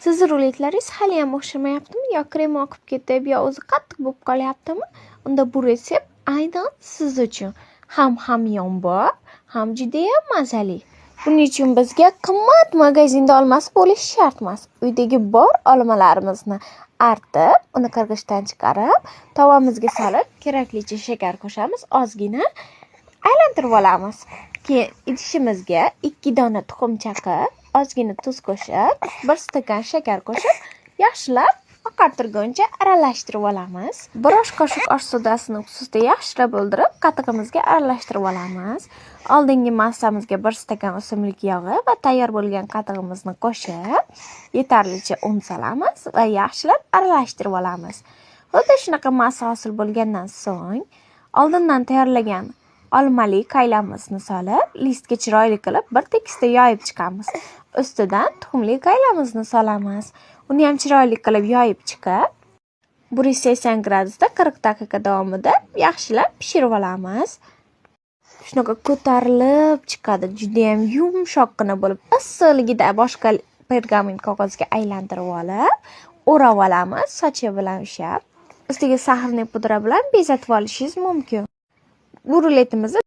Sizni ruletlaringiz haliyam o'xshamayaptimi? Yo krem oqib ketib, yo o'zi qattiq bo'lib qolyaptimi? Unda bu retsept aynan siz uchun. Ham hamyonbop, ham judayam mazali. Buning uchun bizga qimmat magazinda olmasi bo'lishi shart emas. Uydagi bor olmalarimizni artib, uni qirg'ichdan chiqarib, tovamizga solib, keraklicha shakar qo'shamiz, ozgina aylantirib olamiz. Keyin idishimizga 2 dona tuxum chaqib, ozgina tuz qo'shib, 1 stakan shakar qo'shib, yaxshilab oqartirguncha aralashtirib olamiz. Bir osh qoshiq osh sodasini uksusda yaxshilab o'ldirib, qatig'imizga aralashtirib olamiz. Oldingi massamizga 1 stakan o'simlik yog'i va tayyor bo'lgan qatig'imizni qo'shib, yetarlicha un solamiz va yaxshilab aralashtirib olamiz. Xuddi shunaqa massa hosil bo'lgandan so'ng, oldindan tayyorlagan olmali qaylamizni solib, listga chiroyli qilib bir tekisda yoyib chiqamiz. Ustidan tuxumli qaylamizni solamiz. Uni ham chiroyli qilib yoyib chiqib, 180 gradusda 40 daqiqa davomida yaxshilab pishirib olamiz. Shunaqa ko'tarilib chiqadi, judayam yumshoqqina bo'lib, issiqligida boshqa pergament qog'ozga aylantirib olib, o'rab olamiz, sochi bilan ushlab. Ustiga сахарный pudra bilan bezatib olishingiz mumkin. Bu ruletimizni